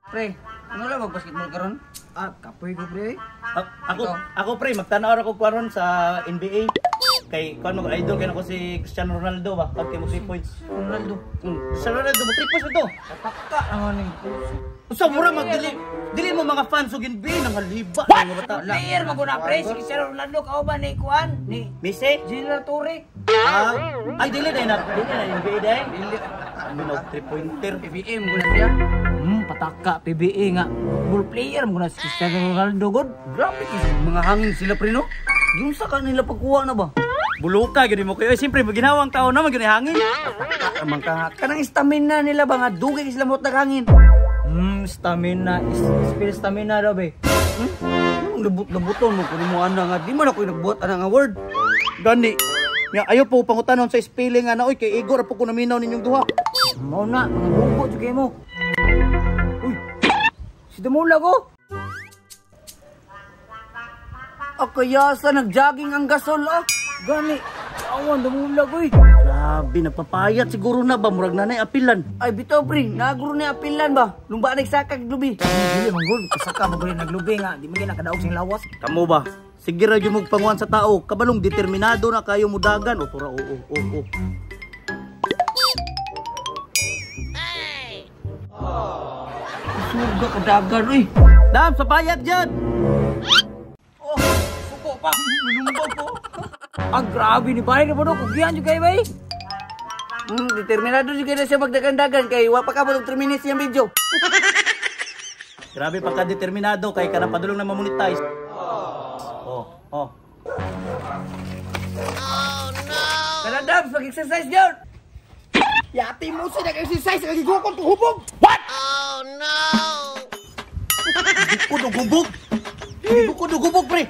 Pre, ano lang mag-basketball karon? Ah, kapoy ko, pre. Ako Ikaw? Ako, pre, magtanaw ra ko karon sa NBA. Kay kuan mo, idol kay nako si Cristiano Ronaldo ba? Pag kay mo 3 points. Ronaldo. Cristiano Ronaldo mo 3 points ba to? Pataka naman ni. Usa mura magdili dili mo mga fans og NBA nang haliba ng mga bata. Player maguna, pre, si Cristiano Ronaldo kauban ni kuan ni Messi? General Torre. Ah, ay dili dai na, dili na NBA dai. Dili. Ano 3 pointer? PBM ko na siya. Pataka PBA nga. Ball player mo na si Cristiano Ronaldo god. Grabe kay mga hangin sila, pre, no? Giunsa ka nila pagkuha na ba? Buluka gyud mo kayo. Siyempre maginhawang tao naman gyud hangin. Pataka man ka. Kanang stamina nila ba nga dugay kay sila mo hangin. Stamina, speed stamina daw be. Hmm? Lubot-luboton mo kuno mo ana nga di man ako nagbuhat ana nga word. Gani. Nga ayo po pangutanon sa spelling nga na oy kay Igor po ko naminaw ninyong duha. Mao na, mga bugo jud kay mo. Uy. Si Dumulag oh. Ako yasa nagjogging ang gasol ah. Gani. Awan dumulag oy. Grabe, nagpapayat siguro na ba murag nanay apilan. Ay bitaw, pre, naguro ni apilan ba? Lumba nagsakag lubi. Dili man gud, kasaka man gud naglubi nga, di man gyud nakadaog sing lawas. Kamo ba? Sige ra gyud mong panguan sa tao, kabalong determinado na kayo mudagan o tura oo oo oo. Suga kadagan oy. Dam sa payat jud. Oh, suko pa. Minumba po. Ah, grabe ni bay ni bodo, kugian jud kay bay. Determinado jud kay na siya magdagan-dagan kay wa pa ka 3 minutes yung video. Grabe pagka determinado kay kanang padulong na mamonetize. Oh, oh. Kana Dabs, mag-exercise gyud. Yati mo siya nag-exercise, nagigukon ko hubog. Bukod og hubog. Bukod og hubog, pre.